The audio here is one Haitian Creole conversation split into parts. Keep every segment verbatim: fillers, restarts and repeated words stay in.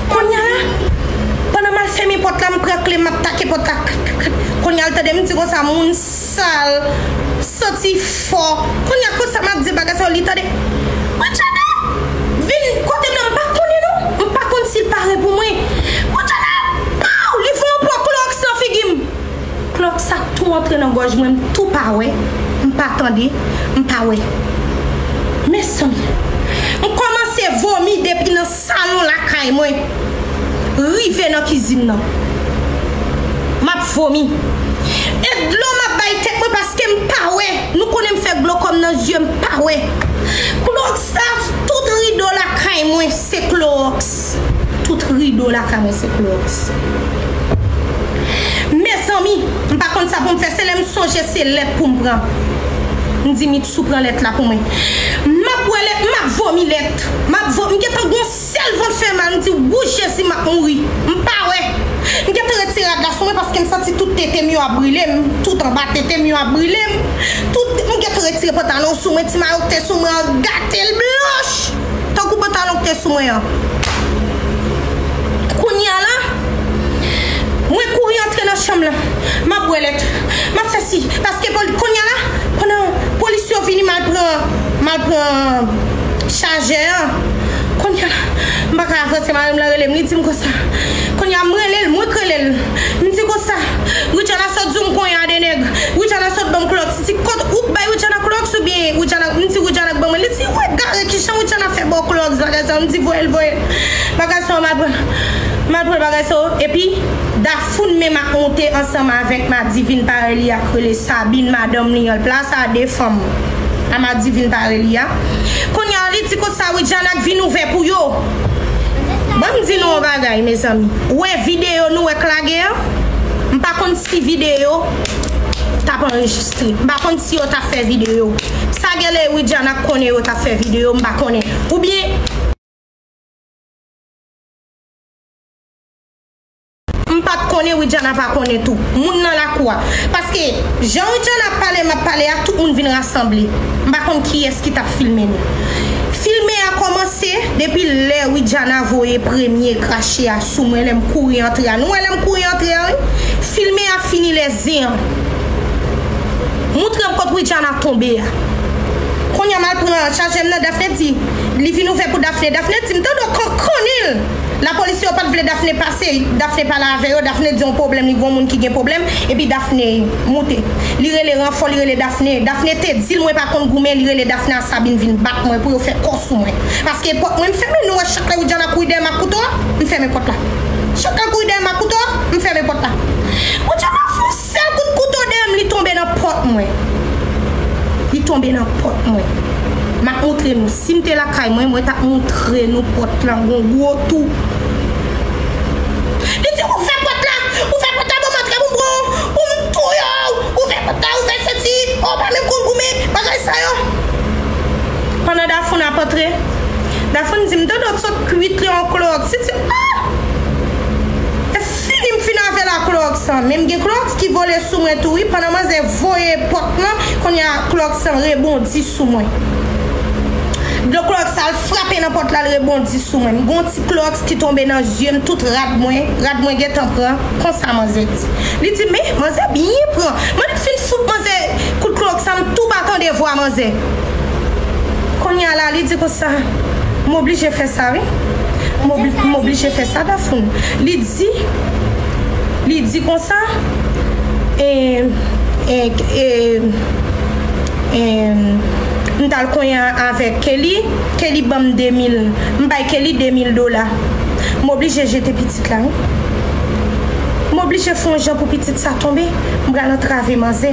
Kounye a la, pandan m al fèmen pòt la, m pran kle, m ap take pòt la. Kounye a l tande m di konsa, moun sal, santi fò. Kounye a konsa m ap di bagay sa yo, li tande. Mwen tande, vin kote m nan, m pa konnen non. M pa konn si l pare pou mwen. Mwen tande, pow, li fè yon pran klòks nan figi m. Klòks sa tou antre nan gòj mwen, m tou pa wè, m pa tande, m pa wè. Mezanmi, m kòmanse vomi depi nan salon lakay mwen, rive nan kizin nan. M ap vomi. E dlo m ap bay tèt mwen paske m pa wè. Nou konnen m fè glokòm nan zye m, m pa wè. Klòks sa, tout rido lakay mwen se klòks. Tout rido lakay mwen se klòks. Mezanmi, m pa konn sa pou m fè, se lè m sonje se lèt pou m pran. M di Mitsou pran lèt la pou mwen. M ap bwè lèt, m ap vomi lèt. M ap vomi, m gentan gon sèl vant fè mal, m di, wouy Jezi, m ap mouri. M pa wè. M gentan retire rad la sou mwen paske m santi tout tete m yo ap brile m, tout anba tete m yo ap brile m. Tout, m gentan retire pantalon sou mwen, ti mayo k te sou mwen an gate l blanch. Tankou pantalon k te sou mwen an. Kounye a la, mwen kouri antre nan chanm lan. M ap bwè lèt. M ap fè si. Paske poli-, kounye a la, pandan polis yo vini, m al pran, m al pran chajè an. Kounye a la, m pa ka avanse, mari m lan rele m, li di m konsa. Kounye a, m rele l, mwen k rele l. M di konsa, Widiana sot di w m konyen a de nèg. Widiana sot ban m klòks. Li di, kot, ou k bay Widiana klòks oubyen Widiana, m di Widiana k ban mwen. Li di, ou egare, kijan Widiana fè ba w klòks, bagay sa yo? M di, voye l, voye l. Bagay sa yo, m al pran, m al pran bagay sa yo. Epi, Dafoun menm ap monte ansanm avèk Madivin parèy li a k rele Sabine, madanm li an, plas a de fanm. A Madivin parèy li a. Kounye a, li di konsa, Widiana k vin ouvè pou yo. Ban m di nou yon bagay, mezanmi. Ou wè videyo nou wè k lage an? M pa konn si videyo t ap anrejistre. M pa konn si yo t ap fè videyo. Sa genlè Widiana konnen yo t ap fè videyo, m pa konnen. Oubyen, m pa t konnen, Widiana pa konnen tou. Moun nan lakou a. Paske, jan Widiana ap pale, m ap pale a, tout moun vin rasanble. M pa konn kiyès ki t ap filme nou. Filme a kòmanse depi lè Widiana voye premye krache a sou mwen, lè m kouri antre a. Nou wè lè m kouri antre a, wi. Filme a fini lè zen an. Moutre m kot Widiana tonbe a. Kounye a m al pran chajè m nan, Dafne di, li vin ouvè pou Dafne. Dafne di m tande w kankannen l. Lapolis yo pa t vle Dafne pase. Dafne pale avè yo. Dafne di yon pwoblèm, li gon moun ki gen pwoblèm. Epi Dafne moute. Li rele ranfò, li rele Dafne. Dafne te di l mwen pa konn goumen, li rele Dafne a Sabine vin bat mwen pou yo fè kò sou mwen. Paske epòk mwen m fèmen, nou wè chak lè Widiana kouri dèyè m ak kouto a, m fèmen pòt la. Chak lè l kouri dèyè m ak kouto a, m fèmen pòt la. Widiana fè yon sèl kout kouto dèyè m, li tonbe nan pòt mwen. Li tonbe nan pòt mwen. M ap montre nou. Si m te lakay mwen, mwen t ap montre nou pòt lan gon gwo tou. Li di, ouvè pòt la! Ouvè pòt la, ban m antre pou m pran, pou m touye w! Ouvè pòt la, ouvè soti! O, pa menm konn goumen, bagay sa yo! Pandan Dafoun ap antre, Dafoun di m, Dodo sot kwit li yon klòks. Li di, ah! E fini m fin avè l a klòks lan. Men m gen klòks ki vole sou mwen tou, wi. Pandan manzè voye pòt lan, kounye a klòks lan rebondi sou mwen. Dlo klòks la al frape nan pòt la, l rebondi sou mwen. M gon ti klòks ki tonbe nan zye m, tout rad mwen, rad mwen gentan pran. Konsa manzè di. Li di, men, manzè byen pran. Mwen fin fout manzè kout klòks sa, m tou pa tande vwa manzè. Kounye a la, li di konsa, m oblije fè sa, wi. M obli-, m oblije fè sa, Dafoun. Li di, li di konsa, e, e, e, e, m t al konyen avèk Kelly. Kelly ban m de mil. M bay Kelly de mil dola. M oblije jete pitit la, wi. M oblije fè yon jan pou pitit sa tonbe. M pral antrave manzè.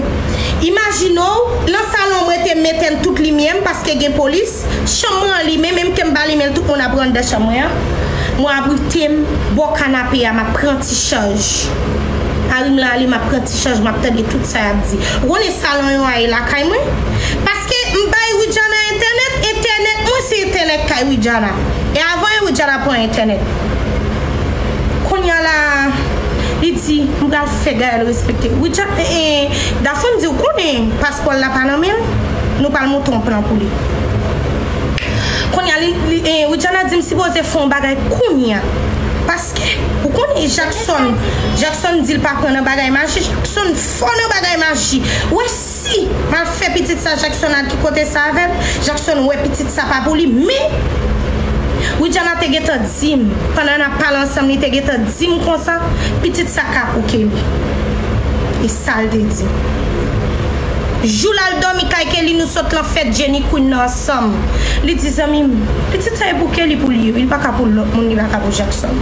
Imajine w, nan salon mwen te met tout limyè m paske gen polis. Chanm mwen an limen, menm ke m pa limen l, tout moun ap ran anndan chanm mwen an. Mwen abrite m bò kanape a, m ap pran ti chaj. Mari m lan ale, m ap pran ti chaj, m ap tande tout sa y ap di. Ou konnen salon yo a ye lakay mwen? Paske m bay Widiana entènèt, entènèt mwen se entènèt kay Widiana. E avan e Widiana pran entènèt. Kounye a la, li di, m pral fè Gaël respekte. Widiana, e, e, Dafoun di, ou konnen paspò l la pa nan men l, nou pral monte yon plan pou li. Kounye a, li, li, eh, Widiana di m sipoze fè yon bagay kounye a. Paske, ou konnen Jackson, Jackson di l pa pran nan bagay maji, Jackson fò nan bagay maji. Ou wè si m al fè pitit sa Jackson al ki kote sa avè l, Jackson wè pitit sa pa pou li, men Widiana te gentan di m, pandan n ap pale ansanm, li te gentan di m konsa, pitit sa ka pou Kelly. E sa l te di m. Jou l al dòmi kay Kelly, nou sot lan fèt Jenny Queen nan ansanm. Li di, zanmi m, pitit sa e pou Kelly pou li ye wi, li pa ka pou lòt moun, li pa ka pou Jackson.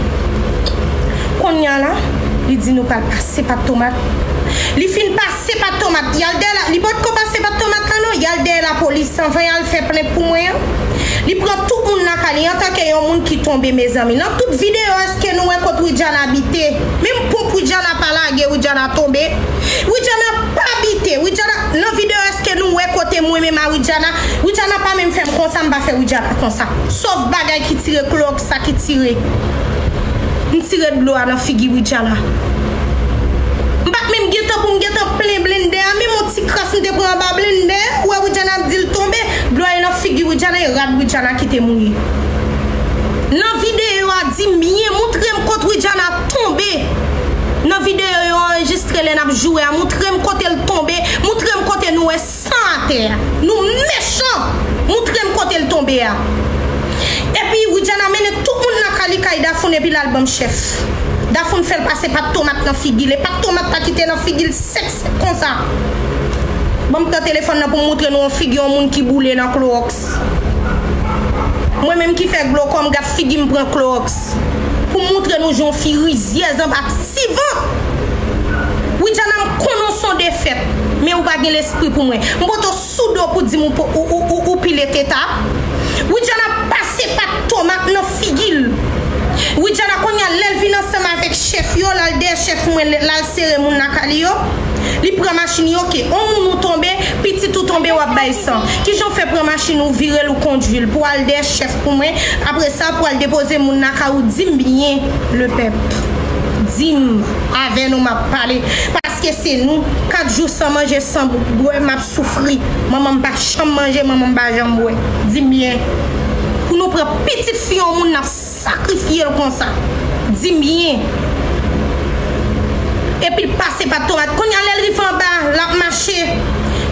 Kounye a la, li di nou pral pase pat tomat. Li fin pase pat tomat. Y al dèyè la, li potko pase pat tomat la non, y al dèyè lapolis anvan y al fè plent pou mwen an. Li pran tout moun nan kay li antanke yon moun ki tonbe, mezanmi. Nan tout videyo, èske nou wè kot Widiana bite? Menm ponp Widiana pa lage, Widiana tonbe. Widiana pa bite. Widiana, nan videyo, èske nou wè kote mwen menm a Widiana? Widiana pa menm fè m konsa, m pa fè Widiana konsa. Sòf bagay ki tire, klowòks sa ki tire. M tire dlo a nan figi Widiana. M pa t menm gentan pou m gentan plen blendè a, menm yon ti kras m te pran anba blendè a. Ou wè Widiana ap di l tonbe, dlo a nan figi Widiana, e rad Widiana ki te mouye. Nan videyo a, di m byen, moutre m kot Widiana tonbe. Nan videyo yo anrejistre lè n ap joure a, moutre m kote l tonbe, moutre m kote nou wè san atè a. Nou mechan! Moutre m kote l tonbe a. Epi Widiana mennen tout moun nan kay li, kay Dafoun, epi l al ban m chèf. Dafoun fè l pase pat tomat nan figi l. E pat tomat la ki te nan figi l sèk sèk konsa. Ban m pran telefòn nan pou m moutre nou yon figi yon moun ki boule nan klowòks. Mwen menm ki fè glokòm, gad figi m pran klowòks. Pou m moutre nou jan yon fi rizyèz anba ti vant. Widiana, m konnen w se yon defèt, men ou pa gen lespri pou mwen. M pote w sou do pou di m ou, ou, ou, ou, ou pile teta. Widiana pase pat tomat nan figi l. Widiana, kounye a, lè l vin ansanm avèk chèf yo, l al dèyè chèf mwen, l al sere moun nan kay li yo. Li pran machin li, oke. On moun ou tonbe, pitit ou tonbe, w ap bay san. Kijan w fè pran machin ou, vire l, ou kondui l pou al dèyè chèf pou mwen? Apre sa, pou al depoze moun nan kay ou, di m byen, lepèp. Di m, avè nou m ap pale. Paske se nou, kat jou san manje, san bwè, m ap soufri. Manman m pa janm manje, manman m pa janm bwè. Di m byen. Pou nou pran pitit fi yon moun, n ap sakrifye l konsa. Di m byen. Epi l pase pat tomat. Kounye a, lè l rive anba, l ap mache.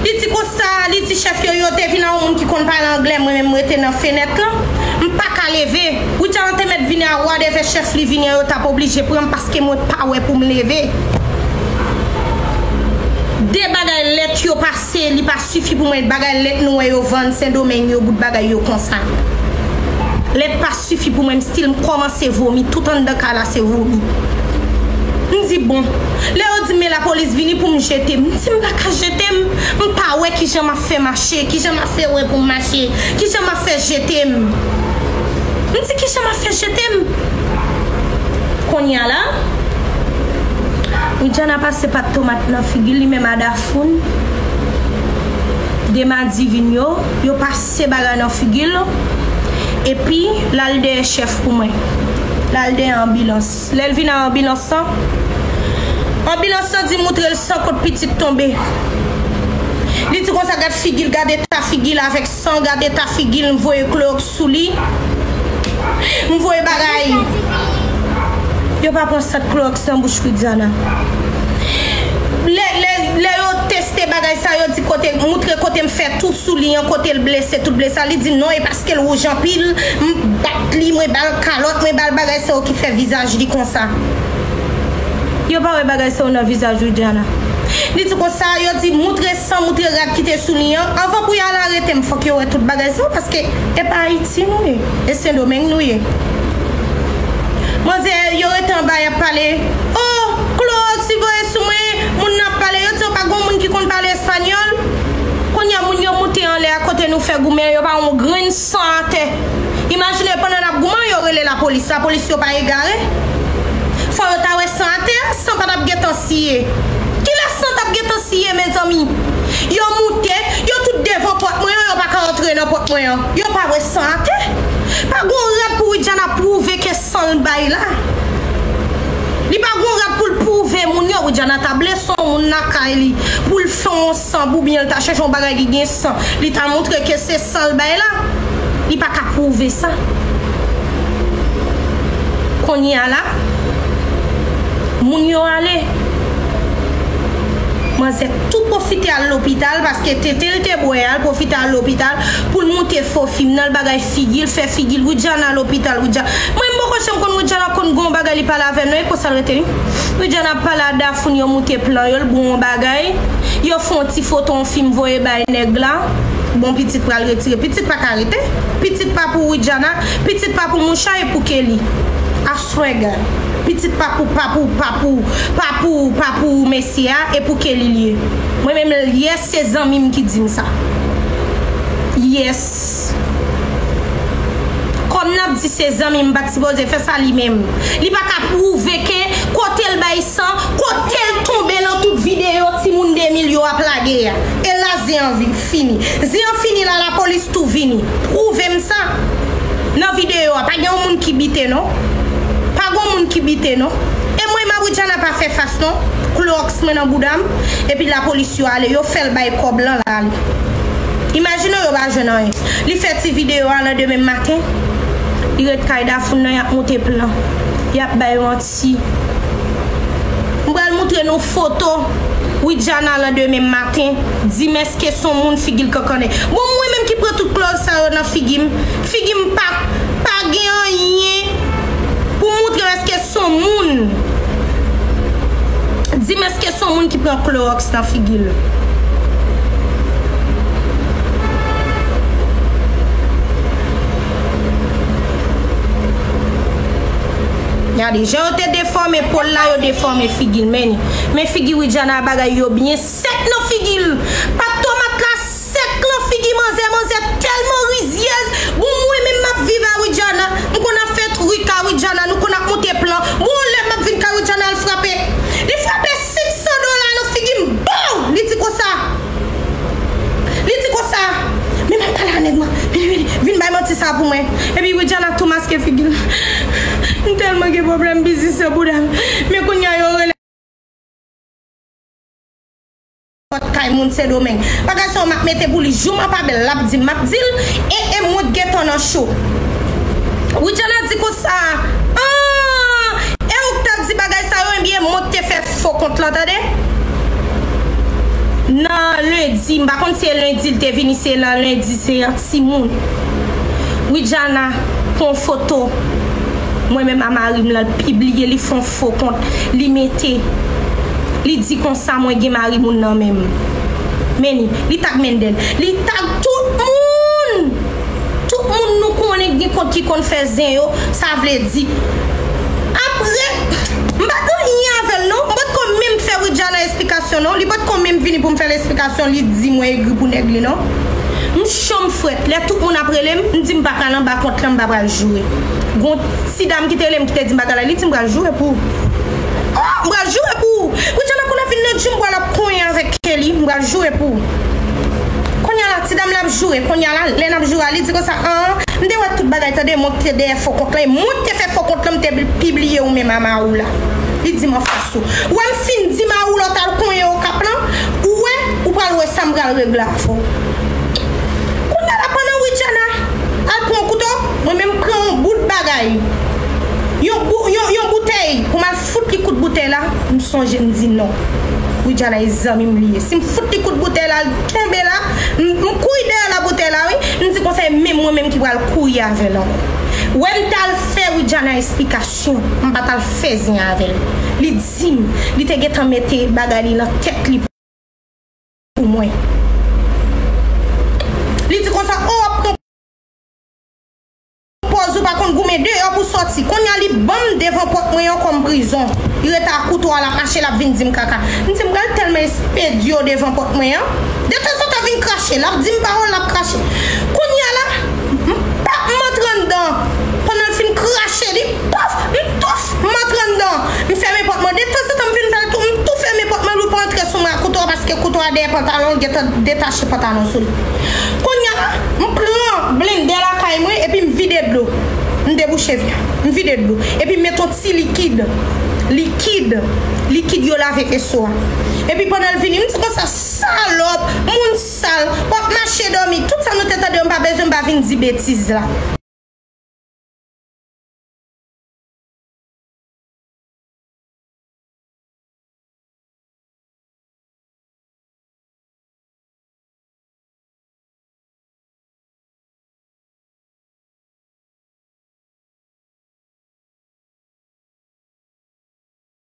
Li di konsa, li di chèf yo, yo te vin a yon moun ki konn pale anglè, mwen menm m rete nan fenèt lan. M pa ka leve. Widiana te mèt vini a wa devè chèf li vini an, yo t ap oblije pran m paske mwen pa wè pou m leve. De bagay lèt yo pase, li pa sifi pou mwen. Bagay lèt nou wè yo vann Sendomeng yo, bout bagay yo konsa. Lèt pa sifi pou mwen, m still m kòmanse vomi, tout anndan kay la se vomi. M di bon, lè yo di m men lapolis vini pou m jete m, m di m pa ka jete m, m pa wè kijan m ap fè mache, kijan m ap fè wè pou m mache, kijan m ap fè jete m. M di kijan m ap fè jete m. Kounye a la, Widiana pase pat tomat nan figi l, li menm a Dafoun. De madivin yo, yo pase bagay nan figi l. Epi, l al dèyè chèf pou mwen. L al dèyè anbilans. Lè l vin a anbilans lan, anbilans lan di moutre l san kot pitit tonbe. Li di konsa, gad figi l, gad eta figi l avèk san, gad eta figi l, m voye klowòks sou li. M voye bagay. Yo pa pran sant klowòks nan bouch Widiana. Lè, lè, lè yo teste bagay sa, yo di kote, moutre kote m fè tou sou li an, kote l blese, tout blese a. Li di non, e paske l wouj anpil, m bat li, mwen ba l kalòt, mwen ba l bagay sa yo ki fè vizaj li konsa. Yo pa wè bagay sa yo nan vizaj Widiana. Li di konsa, yo di moutre san, moutre rad ki te sou li an. Anvan pou y al arete m, fòk yo wè tout bagay sa yo, paske e pa Ayiti nou ye, e Sendomeng nou ye. Manzè yo rete anba, y ap pale. Oh, klowòks li voye sou mwen, moun nan ap pale, yo di yo pa gon moun ki konn pale espanyòl. Kounye a, moun yo moute anlè a kote nou fè goumen, yo pa yon grenn san atè. Imajine pandan n ap goumen, yo rele lapolis. Lapolis yo pa egare. Fò yo ta wè san atè a, san pa t ap gentan siye. Kilè san t ap gentan siye, mezanmi? Yo moute, yo tout devan pòt mwen an, yo pa ka antre nan pòt mwen an. Yo pa wè san atè. Pa gon rad pou Widiana pwouve ke san l bay la. Li pa gon rad pou l pwouve moun yo. Widiana ta blese yon moun nan kay li pou l fè yon sanb oubyen l ta chèche yon bagay ki gen san. Li ta montre ke se san l bay la. Li pa ka pwouve sa. Kounye a la, moun yo ale. Manzè tou pwofite al lopital paske tete l te bwè a, l pwofite al lopital pou l moute fo fim nan, l bagay figi l, fè figi l, Widiana lopital, Widiana. Mwen, m poko janm konn Widiana konn gon bagay li pale avè m nan, e konsa l rete wi. Widiana ap pale a Dafoun, yo moute plan yo, l bon yon bagay. Yo fè yon ti foto, yon fim voye bay nèg la. Bon, pitit pral retire. Pitit pa ka rete. Pitit pa pou Widiana. Pitit pa pou Moucha, e pou Kelly. I swear God. Pitit pa pou, pa pou, pa pou, pa pou, pa pou mesye a, e pou Kelly l ye. Mwen menm, yes, se zanmi m ki di m sa. Yes. Kòm n ap di se zanmi m, m pa t sipoze fè sa li menm. Li pa ka pwouve ke kote l bay san, kote l tonbe nan tout videyo timoun de mil yo ap lage a. E la zen an vi-, fini. Zen an fini la, lapolis tou vini. Pwouve m sa. Nan videyo a, pa gen yon moun ki bite non. Pa gen yon moun ki bite non. E mwen, Marijana pa fè fas non. Klowòks mwen nan bouda m. Epi lapolis yo ale, yo fè l bay kòb lan la ale. Imajine w, yo pa jwenn anyen. Li fè ti videyo a, landemen maten, li ret kay Dafoun nan, y ap monte plan. Y ap bay manti. M pral moutre nou foto Widiana landemen maten. Di m èske se yon moun figi l kankannen. Bon, mwen menm ki pran tout klowòks sa yo nan figi m. Figi m pa, pa gen anyen pou moutre m èske se yon moun. Di m èske se yon moun ki pran klowòks nan figi l. Gade, jan yo te defòme po l la, yo defòme figi l. Men, men figi Widiana, bagay yo byen sèk nan figi l. Pat tomat la sèk nan figi manzè, manzè tèlman rizyèz. Bon, mwen menm m ap viv a Widiana. M konn ap fè trik a Widiana, nou konn ap monte plan. Bon, lè m ap vin kay Widiana, l frape. Li frape senk san dola nan figi m. Bow! Li di konsa. Li di konsa. Men m ap pale a nèg lan. Vin, vin, vin bay manti sa pou mwen. Epi Widiana tou maske figi l. M tèlman gen pwoblèm biznis nan bouda m. Men kounye a yo rele pòt kay moun Sendomeng. Bagay sa yo m ap mete pou li. Jouman pa bèl, l ap di m, m ap di l, e, e mwen t gentan nan cho. Widiana di konsa, ah, e ou k t ap di bagay sa yo, ebyen mwen k te fè fo kont lan, tande. Nan lendi, m pa konn si se lendi l te vini, se nan lendi, se yon timoun. Widiana pran foto mwen menm a mari m lan, l pibliye, li fè yon fo kont, li mete, li di konsa mwen gen mari moun nan men m. Men li, li tag Mendel, li tag tout moun. Tout moun nou konnen gen kont ki konn fè zen yo, sa vle di. Apre, m pa t gen anyen avè l non, m pa t ko menm fè Widiana esplikasyon non, li pa t ko menm vini pou m fè l esplikasyon, li di mwen egri pou nèg li non. M cho m frèt, lè tout moun ap rele m, m di m pa pral anba kont lan, m pa pral joure. Gon ti dam ki te rele m ki te di m bagay la, li di m pral joure pou ou. Oh, m pral joure pou ou. Widiana konn ap vin nan djim pral ap konyen avèk Kelly, m pral joure pou ou. Kounye a la, ti dam la ap joure, kounye a la, lè n ap joure a, li di konsa, an, m te wè tout bagay, tande, mwen k te dèyè fo kont lan, e mwen k te fè fo kont lan, m te pibliye ou menm a mari w la. Li di m anfas ou. Ou wè m fin di mari w la w t al konyen Okap lan, ou wè, ou pral wè sa m pral regle avè w. Kounye a la, pandan Widiana al pran kouto, mwen menm pran yon bout bagay. Yon bou-, yon, yon boutèy pou m al fout li kout boutèy la, m sonje m di non. Widiana e zanmi m li ye. Si m fout li kout boutèy la, l tonbe la, m, m kouri dèyè la boutèy la, wi. M di konsa, e menm mwen menm ki pral kouri avè l ankò. Wè m t al fè Widiana esplikasyon, m pa t al fè zen avè l. Li di m, li te gentan mete bagay li nan tèt li pou mwen. Li di konsa, o, w ap pran pòz ou pa konn goumen deyò pou sòti. Kounye a li ban m devan pòt mwen an kòm prizon. Li rete ak kouto a, l ap mache, l ap vin di m kaka. M di m pral tèlman espedye w devan pòt mwen an. Detanzantan vin krache, l ap di m pawòl, l ap krache. Kounye a la, m pap m antre anndan. Pandan l fin krache, li paf, m touf, m antre anndan. M fèmen pòt mwen. Detanzantan m vin fè l tou, m tou fèmen pòt mwen, li pa antre sou mwen ak kouto a paske kouto a dèyè pantalon l, gentan detache pantalon sou li. Kounye a, m pran blendè lakay mwen epi m vide dlo. M debouche vye a. M vide dlo. Epi m met yon ti likid. Likid. Likid yo lave veso a. Epi pandan l vini, m di konsa, salòp, moun sal, w ap mache dòmi, tout sa Nou te tande yo, m pa bezwen, m pa vin di betiz la.